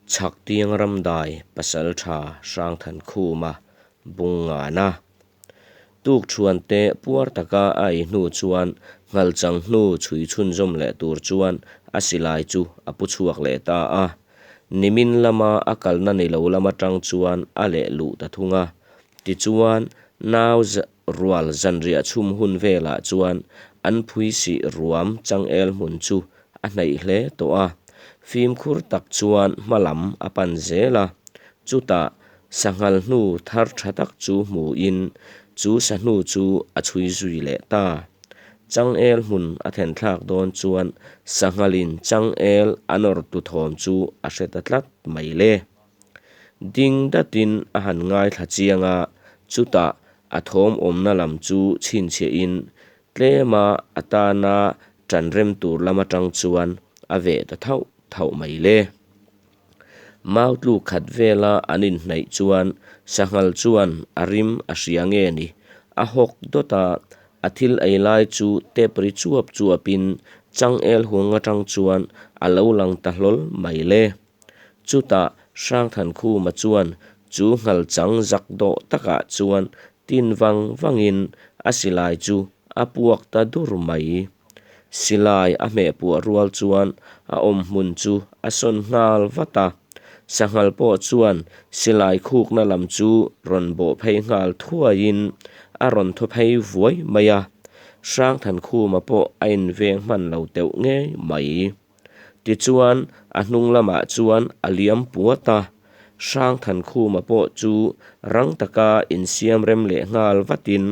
Chhaktiang ramdai pasaltha Hrangthankhuma Bungngana. Tukṭhuan te puar taka a ei hnu chuan nghalchang hnu chhui chhunzawm leh tur chuan a silai chu a pu chhuak leh ta a. Nimin lama a kalna ni lo lam atang chuan a leh luh ta thung a. Tichuan, nau rual zanriah chhum hun velah chuan an phuisih ruam changel hmun chu a hnaih hle tawh a. Fimkhur tak chuan hma lam a pan zel a. Chutah sanghal hnu thar tha tak chu hmuin chu sahnu chu a chhui zui leh ta. Changel hmun a then thlak dawn chuan sanghalin changel a nawr tu thawm chu a hre ta tlat mai le. Ding datin a han ngaithla chiang a, chutah a thawm awmna lam chu chhinchhiahin tlema a tana ṭan rem tur lam aṭang chuan a veh ta thauh thauh mai le. Mau tluk khat vela an inhnaih chuan sanghal chuan a rim a hria nge ni, a hawk dawt a, a thil ei lai chu tep ri chuap chuapin changel hung atang chuan a lo lang ta hlawl mai le. Chutah Hrangthankhuma chuan chu nghal chang zak dawh takah chuan tin vang vangin a silai chu a puak ta dur mai. Silai a hmeh puah rual chuan a awm hmun chu a sawn nghal vat a, sanghal pawh chuan silai khukna lam chu rawn bawh phei nghal thuaiin a rawn thaw phei vuai mai a, Hrangthankhuma pawh a inveng hman lo teuh ngei mai. Tichuan a hnung lamah chuan a liam puat a, Hrangthankhuma pawh chu rang taka insiam rem leh nghal vatin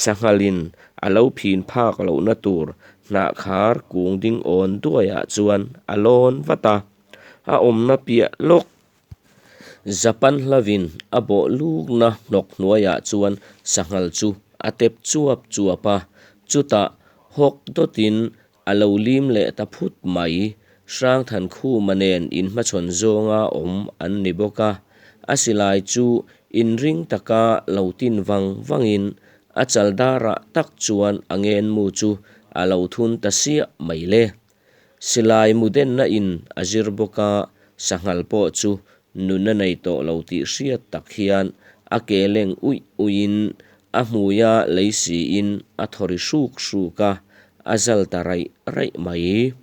sanghalin a lo phin phak lohna tur hnahkhar kung ding awn duaiah chuan a lawn vat a, a awmna piah lawk Japan hlavin a bawh lukna hnawk hnuaiah chuan sanghal chu a tep chuap chuap a, chutah hawk dawtin A lo lim leh ta phut mai. Hrangthankhuma nen inhmachhawn zawnga awm an ni bawk a, a silai chu inring taka lo tin vang vangin a chal darah tak chuan a ngenmu chu a lo thun ta siah mai le. Silai mu denna in a zir bawk a, sanghal pawh chu nunna nei tawh lo tih hriat tak hian a ke leng uih uihin a hmuia lei siin a thaw ri hruk hruk a, a zal ta raih raih mai.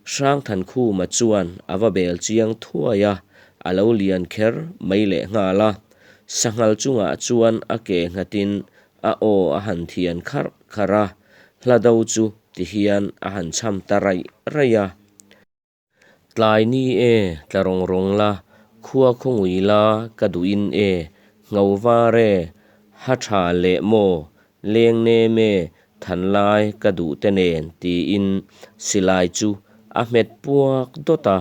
Hrangthankhuma chuan a va bel chiang thuai a, a lo lian kher mai lehnghal a. Sanghal chungah chuan a ke nghatin a aw a han thian kharh kharh a, hla do chu tihian a han cham ta raih raih a. Tlai ni e, tla rawng rawng la, khua khawngui la ka duhin e, ngho var e, ha tha leh maw, leng nem e, than lai ka duh te nen tiin silai chu a hmet puak dawt a,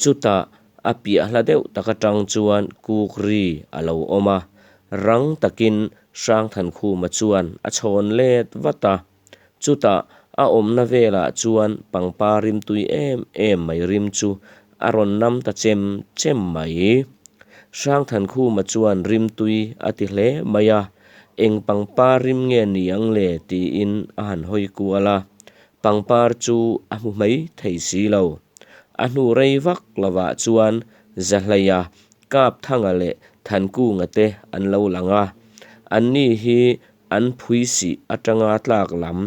chutah a piah hla deuh tak atang chuan kuk ri a lo awm a, rang takin Hrangthankhuma chuan a chhawn let vat a. Chutah a awmna velah chuan pangpar rimtui em em mai rim chu a rawn nam ta chem chem mai. Hrangthankhuma chuan rimtui a ti hle mai a, eng pangpar rim nge ni ang le tiin a han hawi kual a, pangpar chu a hmu mai thei si lo. A hnu rei vak lovah chuan Zahleia Kapthanga leh Thankunga te an lo lang a, anni hi An phuisih atanga tlak lam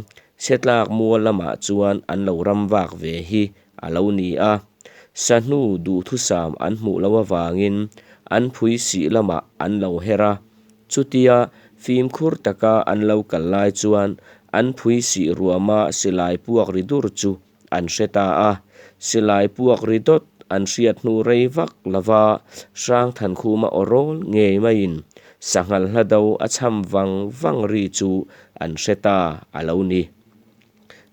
se tlak mual lamah chuan an lo ram vak ve hi a lo ni a. Sahnu duhthusam an hmuh loh avangin an phuisih lamah an lo her a. Chutia fimkhur taka an lo kal lai chuan an phuisih ruama silai puak ri dur chu an hre ta a. Silai puak ri dawt an hriat hnu rei vak lova Hrangthankhuma aw rawl ngei maiin sanghal hla do a cham vang vang ri chu an hre ta a lo ni.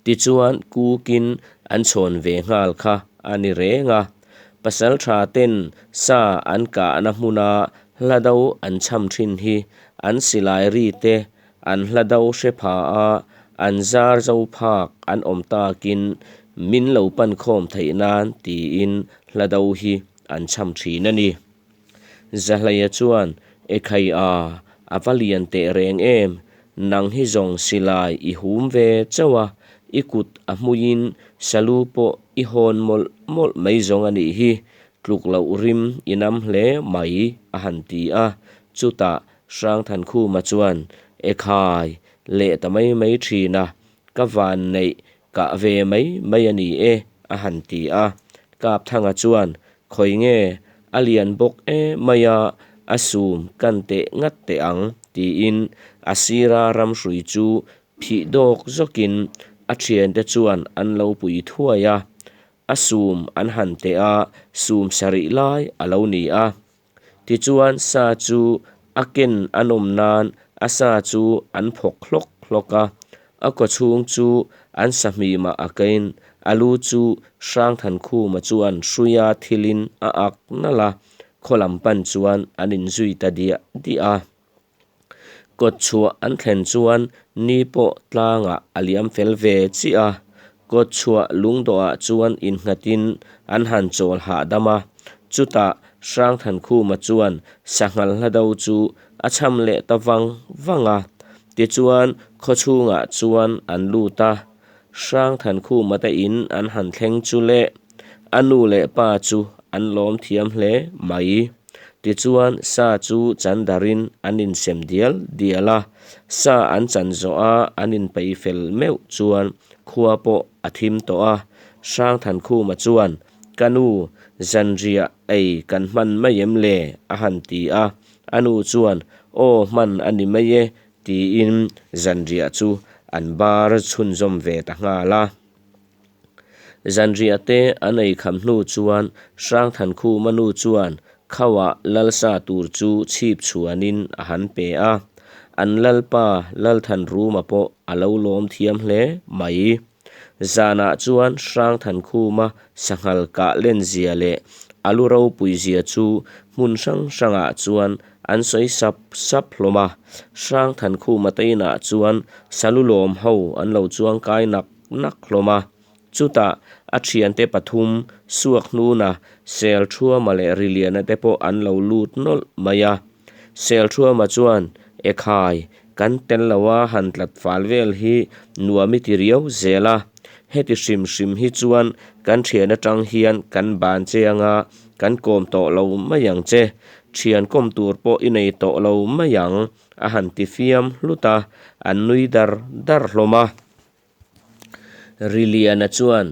Tichuan kukin an chhawn ve nghal kha a ni reng a. Pasaltha ten sa an kahna hmuna hla do an cham thin hi an silai ri te An hla do hre pha a, an zar zo phak an awm takin min lo pan khawm theih nan tiin hla do hi an cham thin a ni. Zahleia chuan, Ekhai a, a va lian teh reng em, nang hi zawng silai i hum ve chauh a, i kut a hmuiin salu pawh i hawn mawlh mawlh mai zawng a nih hi, Tluk loh rim i nam hle mai, a han ti a. Chutah Hrangthankhuma chuan, Ekhai, leh ta mai mai thin a, ka vanneih kah ve mai mai a ni e, a han ti a. Kapthanga chuan, Khawi nge, a lian bawk e mai a, a sum kan teh ngat teh ang, tiin a sira ramhrui chu phih dawk zawkin a thiante chuan an lo pui thuai a. A sum an han teh a, sum sarih lai a lo ni a. Tichuan sa chu a ken a nawm nan a sa chu an phawk hlawk hlawk a, a kawchhung chu an sahmimah a kain a lu chu Hrangthankhuma chuan hruia thilin a ak nalh a, khaw lam pan chuan an inzui ta diah diah a. Kawtchhuah an thlen chuan ni pawh tlangah a liam fel ve chiah a, kawtchhuah lungdawhah chuan innghatin an han chawl hahdam a. Chutah Hrangthankhuma chuan sanghal hlado chu a cham leh ta vang vang a. Tichuan khawchhungah chuan an lut a, Hrangthankhuma te in an han thleng chu le, a nu leh pa chu an lawm thiam hle mai. Tichuan sa chu chan darin an insem dial dial a, sa an chan zawh a an inpeih fel meuh chuan khua pawh a thim tawh a. Hrangthankhuma chuan, Ka nu, zanriah ei kan hman mai em le? a han ti a. A nu chuan, Aw hman a ni mai e, Tiin zanriah chu an bar chhunzawm ve ta nghal a. Zanriah te an ei kham hnu chuan Hrangthankhuma nu chuan khauah lalsa tur chu chhip chhuanin a han pe a. An lalpa Lalthanruma pawh a lo lawm thiam hle mai. Zanah chuan Hrangthankhuma sanghal kah lenzia leh a lu ropuizia chu hmun hrang hrangah chuan an sawi sap sap hlawm a. Hrangthankhuma te inah chuan salu lawm ho an lo chuang kai nak nak hlawm a. Chutah a thiante pathum Suakhnuna, Selthuama leh Riliana te pawh an lo lut nawlh mai a. Selthuama chuan, Ekhai, kan tel lo a han tlat fal vel hi nuam i ti riau zel a, heti hrim hrim hi chuan kan thian atang hian kan ban che anga kan kawm tawh lo mai ang che, thian kawm tur pawh i nei tawh lo mai ang, a han ti fiam hlut a, an nui dar dar hlawm a. Riliana chuan,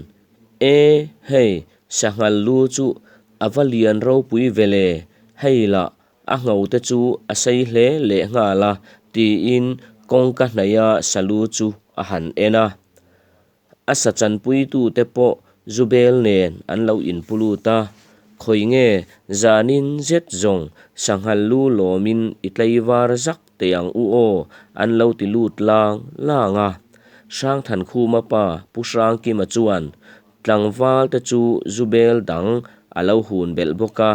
E, hei, sanghal lu chu a va lian ropui ve le, hei lah, a ngho te chu a sei hle leh nghal a, tiin kawngka hnaia salu chu a han en a. A sa chanpuitute pawh Zubel nen an lo inpu lut a, Khawi nge zanin zet zawng sanghal lu lawmin i tlaivar zak teh ang u aw an lo ti lut lang lang a. Hrangthankhuma pa Pu Hrangkima chuan tlangval te chu Zubel dang a lo hun belh bawk a,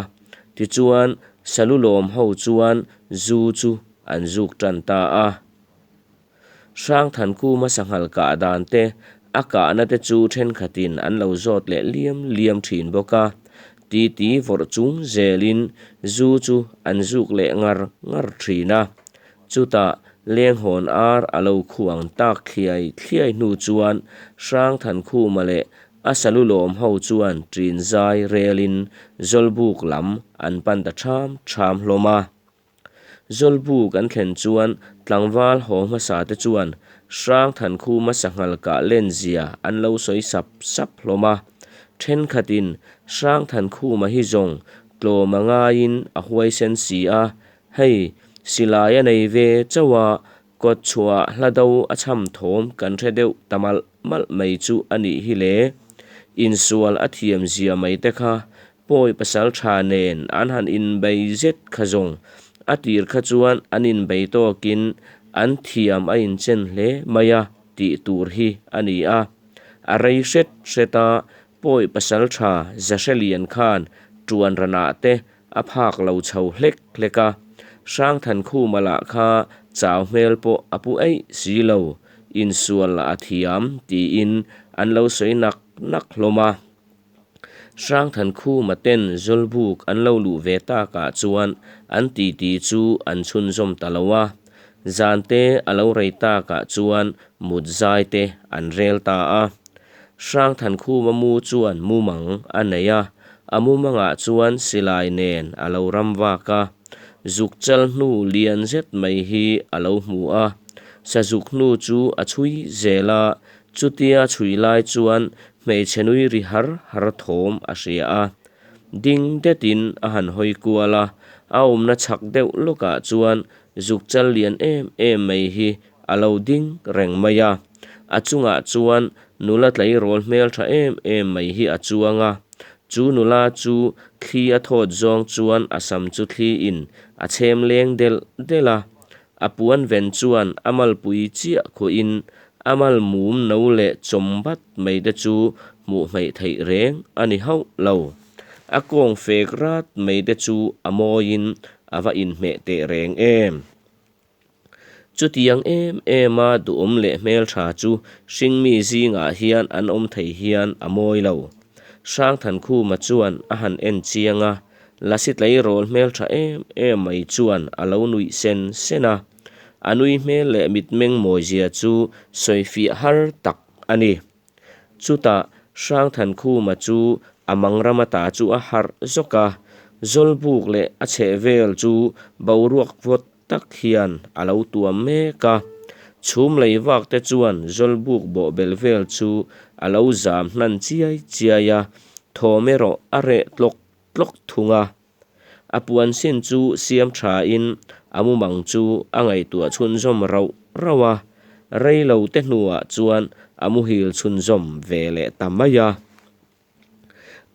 tichuan salu lawm ho chuan zu chu an zuk tan ta a. Hrangthankhuma sanghal kah dan te, a kahna te chu thenkhatin an lo zawt leh liam liam thin bawk a. Titi vawrh chung zelin zu chu an zuk leh ngar ngar thin a. Chutah lenghawn ar a lo khuang tak thliai thliai hnu chuan Hrangthankhuma leh a salu lawm ho chuan ṭin zai relin Zawlbuk lam an pan ta ṭham ṭham hlawm a. Zawlbuk an thlen chuan tlangval haw hmasa te chuan Hrangthankhuma sanghal kah len zia an lo sawi sap sap hlawm a. Thenkhatin Hrangthankhuma hi zawng tlawm a ngaiin a huaisen si a, hei silai a nei ve chauh a, kawtchhuah hla do a cham thawm kan hre deuh ta malh malh mai chu a nih hi le. Insual a thiam zia mai te kha Pawi pasal tha nen an han inbei zet kha zawng. A tir kha chuan an inbei tawkin an thiam a inchen hle mai a tih tur hi a ni a. A rei hret hret a, pawi pasal tha Zahrelian khan tuan ranah te a phak lo chho hlek hlek a. Hrangthankhuma lah kha chau hmel pawh a pu eih si lo, insual lah a thiam tiin an lo sawi nak nak hlawm a. Hrangthankhuma ten Zawlbuk an lo luh ve takah chuan an titi chu an chhunzawm ta lo a. Zante a lo rei takah chuan mut zai te an rel ta a. Hrangthankhuma mu chuan mumang a nei a. A mumangah chuan silai nen a lo ram vak a, zuk chal hnu lian zet mai hi a lo hmu a. Sazuk hnu chu a chhui zel a, chutia chhui lai chuan hmeichhe nui ri har har thawm a hria a. Ding detin a han hawi kual a, a awmna chhak deuh lawkah chuan zuk chal lian em em mai hi a lo ding reng mai a. A chungah chuan nula tleirawl hmeltha em em mai hi a chuang a. Chu nula chu thli a thawt zawng chuan a sam chu thli in a chhem leng delh delh a. A puan ven chuan a malpui chiah khuah in a mal mum no leh chawm bat mai te chu hmuh hmeih theih reng a ni hauh lo. A kawng fek rat mai te chu a mawiin a va inhmeh teh reng em. Chutiang em em a duhawm leh hmeltha chu hringmi zingah hian an awm thei hian a mawi lo. Hrangthankhuma chuan a han en chiang a, Lasi tleirawl hmeltha em em mai chuan a lo nuih sen sen a. A nui hmel leh mitmeng mawizia chu sawifiah har tak a ni. Chutah Hrangthankhuma chu a mangrama ta chu a harh zawk a, Zawlbuk leh a chhehvel chu boruak vawt tak hian a lo tuam mek a. Chhum lei vak te chuan Zawlbuk bawhbel vel chu a lo zam hnan chiai chiai a, thawm erawh a reh tlawk tlawk thung a. A puan sin chu siam thain a mumang chu a ngaihtuah chhunzawm rauh rauh a, rei lo te hnuah chuan a muhil chhunzawm ve leh ta mai a.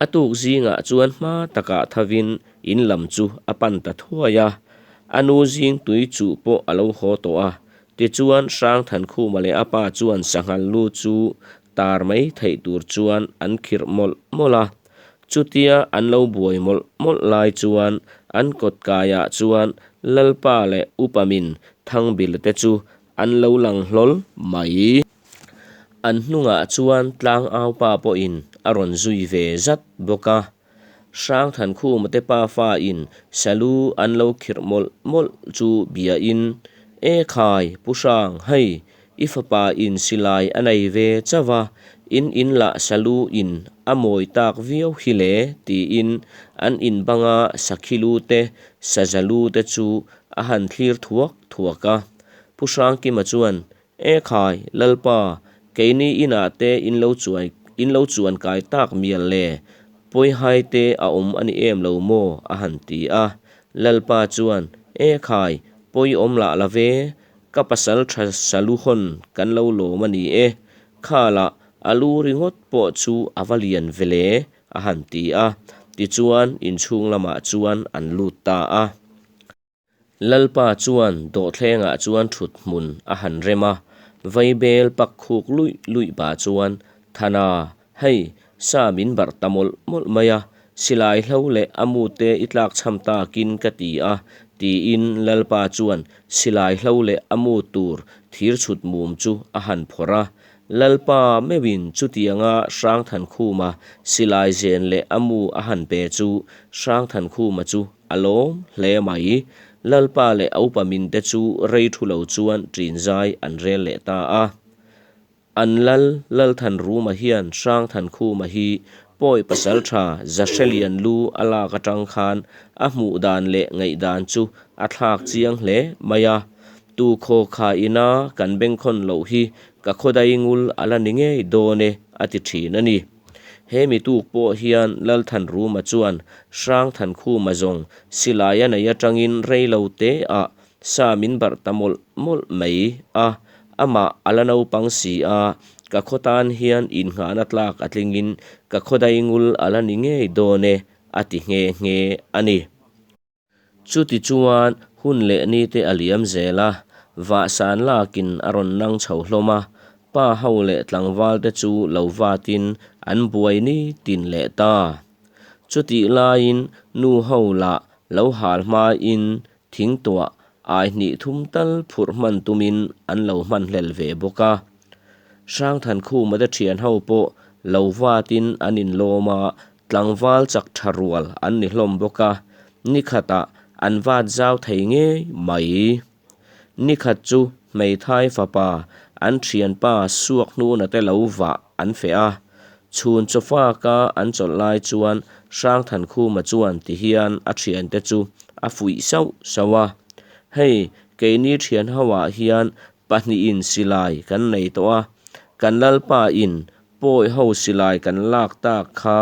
A tuk zingah chuan hma takah thavin in lam chu a pan ta thuai a, a nu zing tui chuh pawh a lo haw tawh a, tichuan Hrangthankhuma leh a pa chuan sanghal lu chu tar mai theih tur chuan an khirh mawlh mawlh a. Chutia an lo buai mawlh mawlh lai chuan an kawt kaiah chuan Lalpa leh Upa Min Thangbil te chu an lo lang hlawl mai. An hnungah chuan Tlangaupa pawhin a rawn zui ve zat bawk a. Hrangthankhuma te pafa in salu an lo khirh mawlh mawlh chu biain, E khai, Pu Hrang, hei, I fapa in silai a nei ve chauh a, in in lah salu in a mawi tak viau hi le tiin an in banga sakhi lu te, saza lu te chu a han thlir thuak thuak a. Pu Hrangkima chuan, E khai, Lalpa, keini inah te in lo chuai in lo chuan kai tak mial le, pawihai te a awm a ni em lo maw? a han ti a. Lalpa chuan, E khai, pawi awm lah la ve, Ka pasal tha salu hawn kan lo lawm a ni e, khala a lu ringawt pawh chu a va lian ve le, a han ti a. Tichuan inchhung lamah chuan an lut ta a. Lalpa chuan dawhthlengah chuan thut hmun a han rem a, vaibel pak khuk luih luih pah chuan, Thana, hei, sa min barh ta mawlh mawlh mai a, silai hlo leh a mute i tlak chham takin ka ti a, tiin Lalpa chuan silai hlo leh a mu tur thir chhut mum chu a han phawrh a. Lalpa meuhin chutianga Hrangthankhuma silai zen leh a mu a han pe chu Hrangthankhuma chu a lawm hle mai. Lalpa leh a upa minte chu rei thu lo chuan ṭinzai an rel leh ta a. An lal, Lalthanruma hian Hrangthankhuma hi pawi pasaltha Zahrelian lu a lak atang khan a hmuh dan leh ngaihdan chu a thlak chiang hle mai a. Tu khaw kha ina kan bengkhawn loh hi ka khawdai ngul a la ni ngei dawn e a ti thin a ni. He mi tuk pawh hian Lalthanruma chuan Hrangthankhuma zawng silai a nei atangin rei lo te ah Sa min barh ta mawlh mawlh mai a, amah a la naupang si a, ka khaw tan hian innghahna tlak a tlingin ka khawdai ngul a la ni ngei dawn e, a ti nghe nghe a ni. Chuti chuan hun leh ni te a liam zel a, vahsan lakin a rawn nang chho hlawm a, pa ho leh tlangval te chu lo vatin an buai ni tin leh ta. Chutih laiin nu ho lah lo hal hmain Thingtuah ai hnih thum tal phurh hman tumin an lo hman hlel ve bawk a. Hrangthankhuma te thian ho pawh lo vatin an inlawm a, tlangval chak tha rual an ni hlawm bawk a, nikhatah an vat zau thei ngei mai. Nikhat chu hmeithai fapa an thianpa Suakhnuna te lo vah an feh a. Chhun chawfaka an chawlh lai chuan Hrangthankhuma chuan tihian a thiante chu a fuih sauh sauh a, Hei, keini thian hoah hian pahnihin silai kan nei tawh a, kan Lalpa in pawi ho silai kan lak tak kha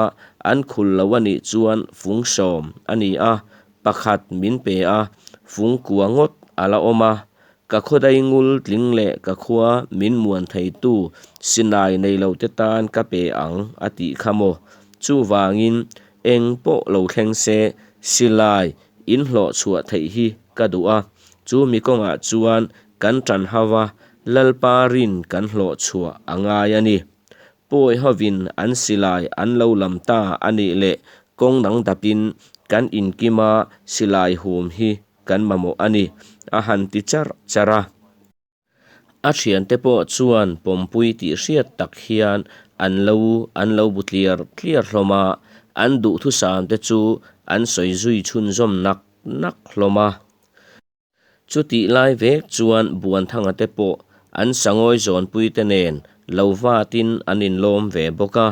an khul lo a nih chuan fung sawm a ni a, pakhat min pe a, fung kua ngawt a la awm a. Ka khawdai ngul tling leh ka khua min muan theitu Sinai nei lo te tan ka pe ang a tih kha maw? Chuvangin eng pawh lo thleng se silai in hlawh chhuah theih hi ka duh a, chu mi kawngah chuan kan tan hau a, Lalpa rin kan hlawh chhuah a ngai a ni. Pawi hovin an silai an lo lam ta a nih leh kawng dang dapin kan inkima silai hum hi kan mamawh a ni, a han ti charh charh a. A thiante pawh chuan pawmpui tih hriat tak hian an lo an lo bu tliar tliar hlawm a, an duhthusam te chu an sawi zui chhunzawm nak nak hlawm a. Chutih lai vek chuan Buanthanga te pawh an sangawi zawnpui te nen lo vatin an inlawm ve bawk a.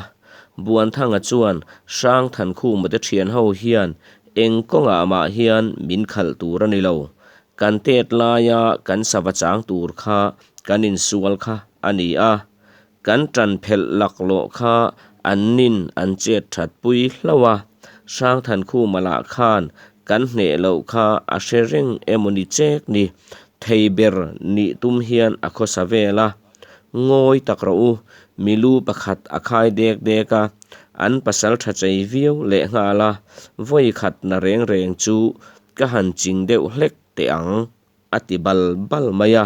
Buanthanga chuan Hrangthankhuma te thian ho hian eng kawngah mah hian min khalh tur a ni lo. Kan tet laia kan sava chang tur kha kan insual kha a ni a. Kan ṭan phelh laklawh kha an nin an chet ṭhat pui hlauh a, Hrangthankhuma lah khan kan hneh loh kha a hre reng emaw ni chek ni, thei ber nih tum hian a khawsa vel a. Ngawi tak rawh u, mi lu pakhat a khai dek dek a, an pasal ṭha chei viau lehnghal a, vawi khat na reng reng chu ka han ching deuh hlek teh ang, a ti bal bal mai a.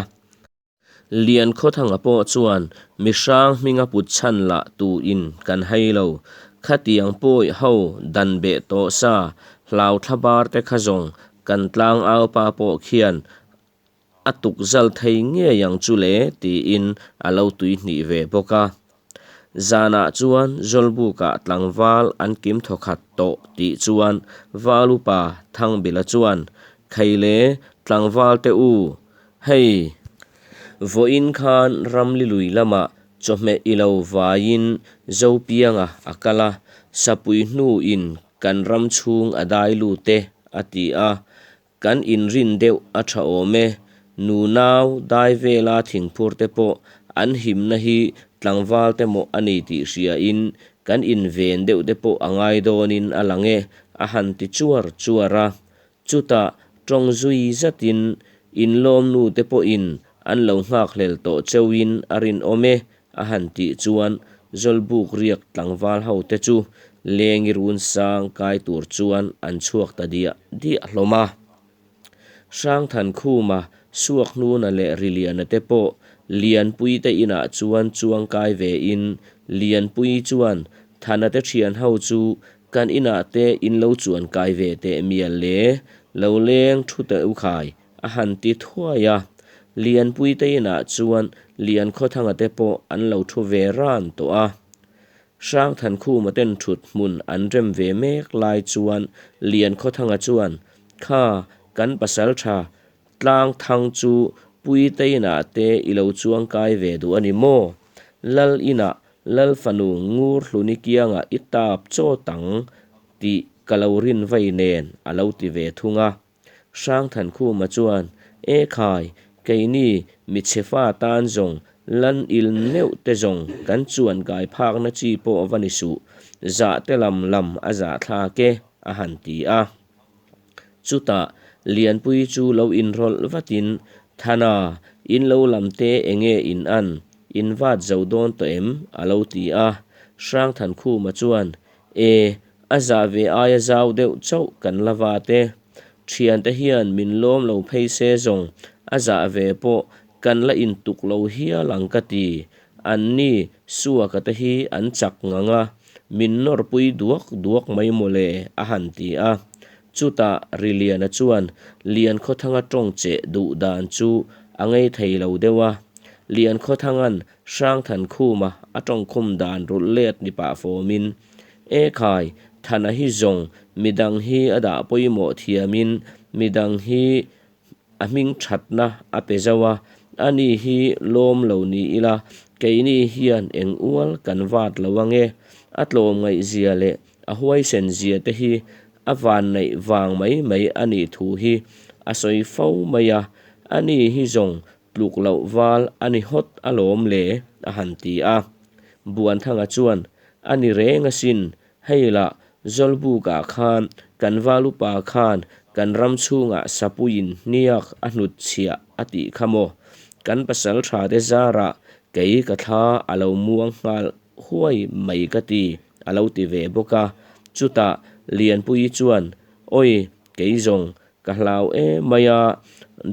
Liankhawthanga pawh chuan mi hrang hminga put chhan lah tuin kan hai lo. Khatiang pawi ho dan beh tawh sa hlau thla bar te kha zawng kan tlang aupa pawh khian a tuk zal thei ngei ang chu le tiin a lo tuihnih ve bawk a. Zanah chuan Zawlbukah tlangval an kim thawkhat tawh tih chuan Val upa Thangbila chuan, Khaile tlangval te u, Hei, vawiin khan ramli lui lamah chawhmeh i lo vaiin Zopianga a kal a, sapui hnuin kan ram chhung a dai lut e, a ti a. Kan inrin deuh a tha awm e, nunau dai vela thingphur te pawh an himna hi tlangval te mawh a ni tih hriain kan inven deuh te pawh a ngai dawnin a lang e, a han ti chuar chuar a. Chutah tawng zui zatin inlawmnu te pawhin an lo nghakhlel tawh cheuhin a rinawm e a han tih chuan Zawlbuk riak tlangval ho te chu lengi run sang kai tur chuan an chhuak ta diah diah hlawm a. Hrangthankhuma, Suakhnuna leh Riliana te pawh Lianpui te inah chuan chuang kai vein Lianpui chuan Thana te thian ho chu Kan inah te in lo chuan kai ve teh mial le, lo leng thu teh u khai, a han ti thuai a. Lianpui te inah chuan Liankhawthanga te pawh an lo thu ve ran tawh a. Hrangthankhuma ten thut hmun an rem ve mek lai chuan Liankhawthanga chuan, Kha, kan pasaltha tlang thang chu Puite inah te i lo chuang kai ve duh a ni maw? Lal inah Lal fanu ngur hluni kiangah i tap chawt ang tih ka lo rin vai nen a lo ti ve thung a. Hrangthankhuma chuan, E khai, keini mi chhe fa tan zawng lan il meuh te zawng kan chuan kai phakna chi pawh va ni suh, zah te lam lam a zah thlak e, a han ti a. Chutah Lianpui chu lo inrawlh vatin, Thana, in lo lam te enge in an, in vat zo dawn tawh em? a lo ti a. Hrangthankhuma chuan, E, a zah ve aia zau deuh chauh kan la vat e. Thiante hian min lawm lo phei se zawng a zah ve pawh kan la intuk lo hial ang ka ti. Anni Suaka te hi an chak ngang a, min nawrpui duak duak mai mawle, a han ti a. Chutah Riliana chuan Liankhawthanga tawng cheh duh dan chu a ngei thei lo deuh a. Liankhawthanga'n Hrangthankhuma a tawngkhum dan rulh let ni pah fawmin, E khai, Thana hi zawng midang hi a dah pawimawh thiamin midang hi A hming thatna a pe zauh a, ani hi lawm lo ni ila, keini hian eng ual kan vat lo ange. A tlawmngaihzia leh a huaisenzia te hi a vanneih vang mai mai a nih thu hi a sawi fo mai a, ani hi zawng tluk loh val a ni hawt alawm le, a han ti a. Buanthanga chuan, A ni reng asin, hei lah Zawlbukah khan kan valupa khan kan ram chhungah sapuiin hniak a hnut chhiah a tih kha maw? Kan pasal tha te zarah kei ka thla a lo muang nghal huai mai ka ti, a lo ti ve bawk a. Chutah Lianpuii chuan, Awi, kei zawng ka hlau em mai a,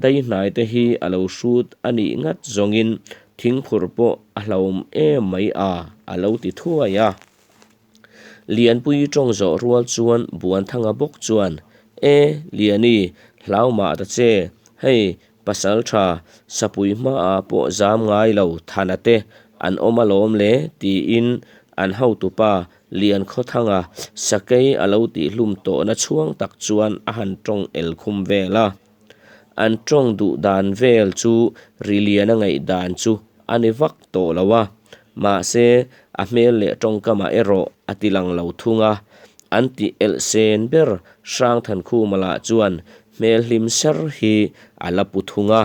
daihnai te hi a lo hrut a nih ngat zawngin thingphur pawh a hlauhawm em mai a, a lo ti thuai a. Lianpui tawng zawh rual chuan Buanthanga bawk chuan, E, Liani, hlau mah ta che, hei, pasal tha, sapui hmaah pawh zam ngai lo Thana te an awm alawm le, tiin an hotupa Liankhawthanga sakei a lo tihhlum tawhna chhuang tak chuan a han tawng el khum vel a. An tawng duh dan vel chu Riliana ngaihdan chu a ni vak tawh lo a, mahse a hmel leh tawngkamah erawh a ti lang lo thung a. An tih elh sen ber Hrangthankhuma lah chuan hmel hlim ser hi a la pu thung a.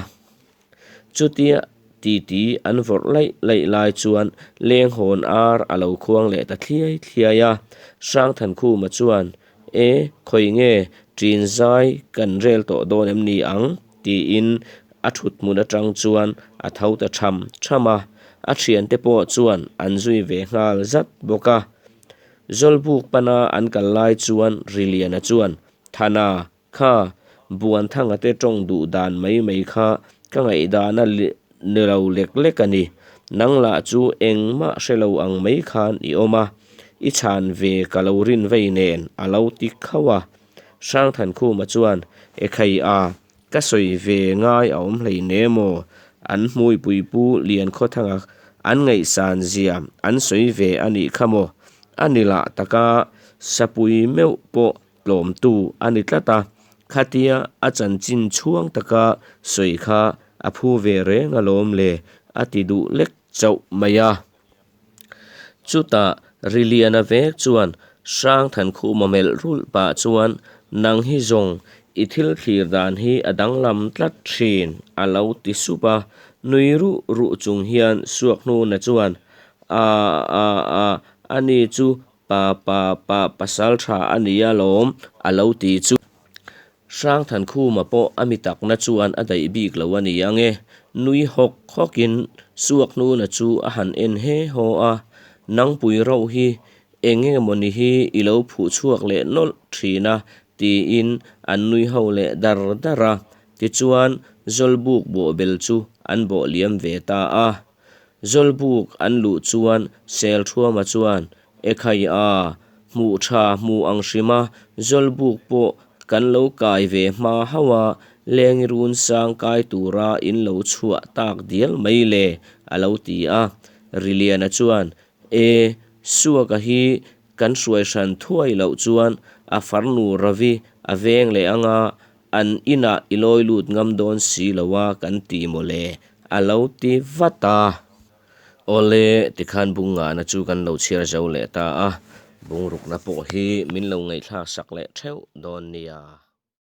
Chutia titi an vawrh laih laih lai chuan lenghawn ar a lo khuang leh ta thliai thliai a. Hrangthankhuma chuan, E, khawi nge ṭin zai kan rel tawh dawn em ni ang? tiin a ṭhut hmun aṭang chuan a tho ta ṭham ṭham a. A ṭhiante pawh chuan an zui ve nghal zat bawk a. Zawlbuk pana an kal lai chuan Riliana chuan, Thana, Kha, Buanthanga te tawng duh dan mai mai kha ka ngaihdana ni lo lek lek a ni. Nang lah chu engmah hre lo ang mai khan i awm a, i chhan ve ka lo rin vei nen a lo ti khauh a. Hrangthankhuma chuan, Ekhai a, ka sawi ve ngai a awm hlei ne maw? An hmuipui pu Liankhawthanga an ngaihsan zia an sawi ve a nih kha maw? A ni lah taka sapui meuh pawh tlawmtu a ni tlat a, khatia a chanchin chhuang taka sawi kha a phu ve reng alawm le, a ti duh lek chauh mai a. Chutah Riliana vek chuan Hrangthankhuma melh rulh pah chuan, Nang hi zawng i thil thlir dan hi a danglam tlat thin, a lo ti sup a. Nui ruh ruh chung hian Suakhnuna chuan, A a a, ani chu Pa pa pa pasal tha a nia lawm a lo ti chu. Hrangthankhuma pawh a mi takna chuan a daih bik lo a ni ang e. Nui hawk hawkin Suakhnuna chu a han en he haw a, Nangpui rauh hi eng nge mawni hi i lo phuh chhuak leh nawlh thin a tiin an nui ho leh dar dar a. Tichuan Zawlbuk bawhbel chu an bawh liam ve ta a. Zawlbuk an luh chuan Selthuama chuan, Ekhai a, hmuh tha hmu ang hrim a, Zawlbuk pawh kan lo kai ve hma hauh a, Lengi run sang kai tura in lo chhuah tak dial mai le, a lo ti a. Riliana chuan, E, Suaka hi kan hruai hran thuai loh chuan a farnu Ravi a veng leh ang a, An inah i lawi lut ngam dawn si lo a kan ti mawle, a lo ti vat a. Awle, tikhan bung ngahna chu kan lo chhiar zo leh ta a, bungrukna pawh hi min lo ngaihthlak sak leh theuh dawn nia.